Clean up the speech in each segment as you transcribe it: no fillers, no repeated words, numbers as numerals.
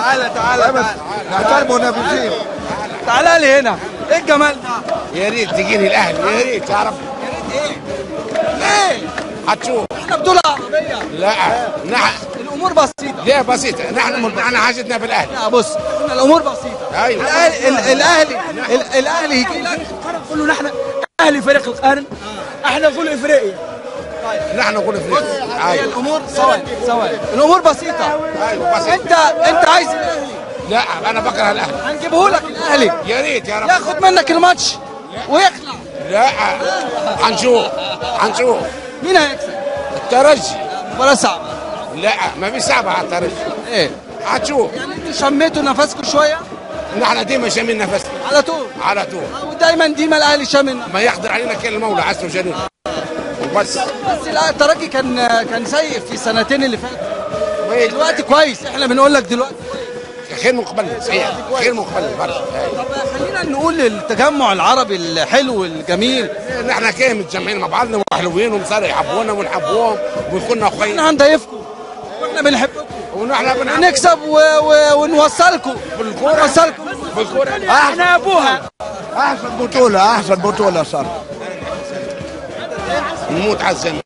تعالى تعالى تعالى، نحترم منافسين. تعالى لي هنا، ايه الجمال ده؟ يا ريت تجيني الاهلي، يا ريت تعرف. يا ريت ايه؟ ليه؟ هتشوف احنا بطولة عربية. لا نعم، الامور بسيطة. ليه بسيطة؟ نحن حاجتنا في الاهلي. لا بص، احنا الامور بسيطة. ايوه الاهلي الاهلي يجي لك كله. نحن اهلي فريق القرن، احنا نقول افريقيا. طيب نحن نقول افريقيا. ايوه الامور ثواني ثواني، الامور بسيطة. ايوه بسيطة. انت عايز الاهلي؟ لا انا بكره الاهلي. هنجيبه لك الاهلي. يا ريت يا رب ياخد منك الماتش ويخلع. لا هنشوف هنشوف مين هيكسب؟ الترجي. مباراة صعبة. لا ما في صعبة على الترجي. ايه؟ هتشوف. يعني انتوا شميتوا نفسكم شوية؟ نحن ديما شامين نفسنا على طول على طول، ودايما ديما الاهلي شامل، ما يقدر علينا كان المولى عز وجل وبس. بس الترجي كان سيء في السنتين اللي فاتوا، دلوقتي كويس. احنا بنقول لك دلوقتي خير من قبل، صحيح خير من قبل برشا. طب خلينا نقول التجمع العربي الحلو الجميل، نحن كان متجمعين مع بعضنا وحلوين ومصار يحبونا ونحبوهم ويكونوا اخوين. احنا هنضيفكم واحنا بنحبكم ونحن بنحب نكسب ونوصلكم بالكورة، نوصلكم بالكورة. احنا ابوها. احسن بطوله، احسن بطوله صار. نموت على الزمالك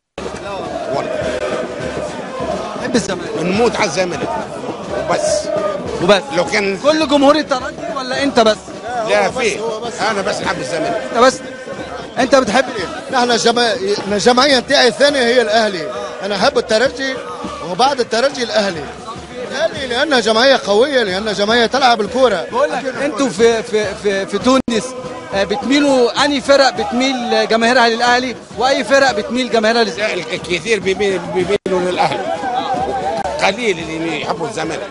والله، نحب الزمالك، نموت على الزمالك وبس وبس. لو كان كل جمهور الترجي ولا انت بس؟ لا في انا بس نحب الزمالك. انت بس؟ انت بتحب ايه؟ نحن الجمعية نتاعي الثانية هي الاهلي، انا احب الترجي وبعد الترجي الاهلي. الاهلي لانها جمعية قوية، لانها جمعية تلعب الكورة. بقول لك انتوا في في في في تونس بتميلوا انهي فرق بتميل جماهيرها للاهلي، واي فرق بتميل جماهيرها للزمالك؟ الكثير بيميلوا للاهلي، قليل اللي يحبوا الزمالك.